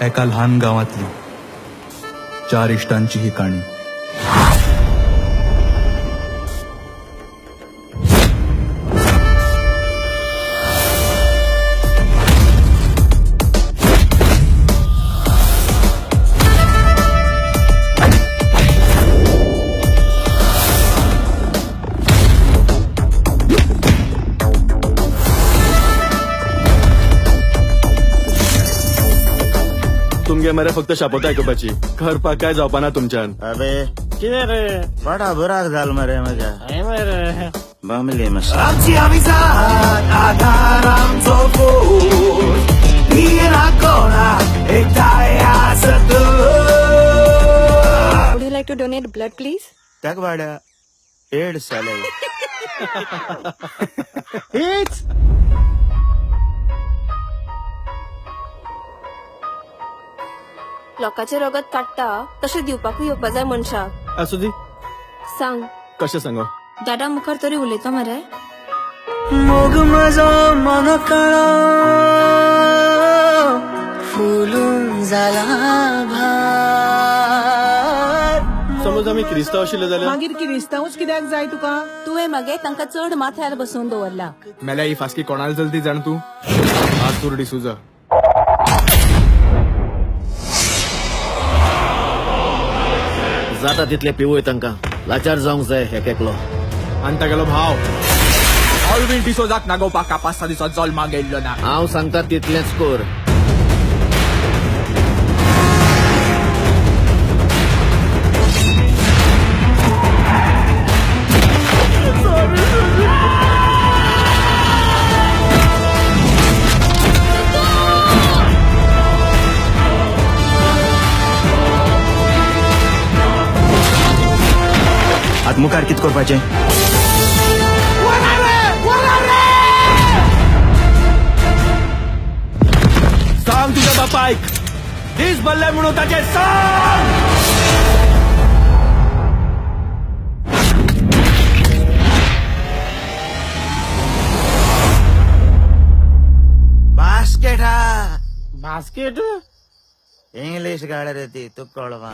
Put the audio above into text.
एका ल्हान गांवांतली चार इश्टांची ही काणी. तुमगे मरे फक्त शापोत आयकुपाची, करपाक काय जावपाना तुमच्यान. अबे कितें रे? बडा बुराक जाल मरे म्हज्या. हय मरे. बमली मस्त. आमची आमी जात आधार आमचो फोर्स भियेना कोणाक एकठांय आसत. Would you like to donate blood, please? त्याक भाड्या एड्स जाले. लोकांचे रगत काडटा तशें दिवपाकूय येवपा जाय मनशाक. आसूं दी. सांग. कशें सांगो? दादा मुखार तरी उलयता मरे. मोग म्हजो मनकळो फुलून जाला भार. समज आमी क्रिस्तांव आशिल्ले जाल्यार? मागीर किरिस्तांवूच कित्याक जाय तुका? तुवें मगे तांकां चड माथ्यार बसोवन दवरला. मेल्या ही फास्की कोणाला चलती जाण तूं? आतूर डिसुजा. जाता तितले पिवय तांकां, लाचार जावंक जाय एक एकलो. आनी तागेलो भाव ऑलवीन डिसोजाक नागोवपाक कापास्ता दिसो जल्माक गेल्लो ना. हांव सांगता तितलेंच कर. आत मुखार कित करपाचें? सांग तुझ्या बापायक दीस भरले म्हणून ताचे सांग. बास्केट हा. बास्केट? इंग्लीश गाड रे ती, तुका कळवा.